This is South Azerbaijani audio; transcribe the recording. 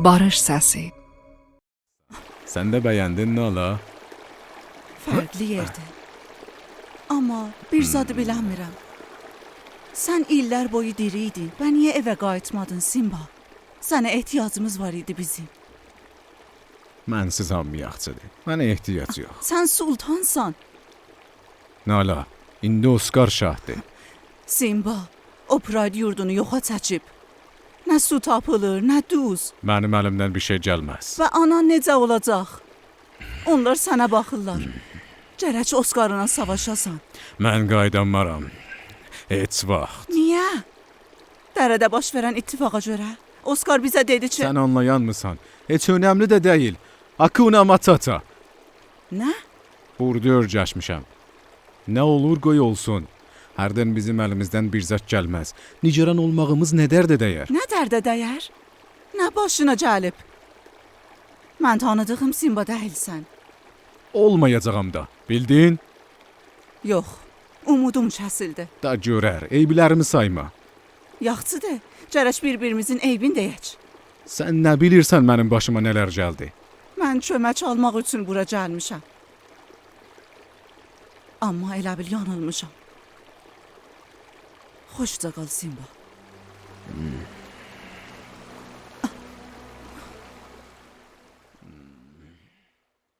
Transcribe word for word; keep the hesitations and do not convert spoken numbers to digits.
باریش سسی. سن ده بیندین، نالا؟ فرقلی یئردیر. آمما بیر زادی بیلنمیرم. سن ایللر بویو دیری ایدین و نییه ائوه قاییتمادین، سیمبا؟ سنه احتیاجیمیز وار ایدی بیزیم. منسیز هامی یاخشیدیر. منه احتیاج یوخ. سن سلطانسان. نالا، ایندی اسکار شاهدیر. سیمبا، او پراید یوردونو یوخا چکیب. نه سو تاپیلیر، نه دوز. منیم الیمدن بیر شئی گلمز. و آنان نئجه اولاجاق؟ اونلار سنه باخیرلار. گرک اسکارلا ساواشاسان. من قاییدانمارام. هئچ واخت. نییه؟ دره‌ده باش وئرن اتفاقا گؤره؟ اسکار بیزه دئدی کی... سن آنلایانمیسان. هئچ اؤنملی ده دئییل. هاکونا ماتاتا. نه؟ بورادا اؤرگشمیشم. نه اولور، قوی اولسون. هردن بیزیم الیمیزدن بیر زاد گلمز. نگران اولماغیمیز نه درده دَیر؟ نه درده دَیر؟ نه باشینا گلیب؟ من تانیدیغیم سیمبا دئییلسن. اولمایاجاغام دا، بیلدین؟ یوخ، اومودوم کسیلدی. دا گؤرر، عیبلریمی سایما. یاخشیدیر، گرک بیر-بیریمیزین عیبینی دئیک. سن نه بیلیرسن منیم باشیما نه‌لر گلدی؟ من کؤمک آلماق اوچون بورا گلمیشم. آمما ائله بیل یانیلمیشام. خوشجا قال، سیمبا.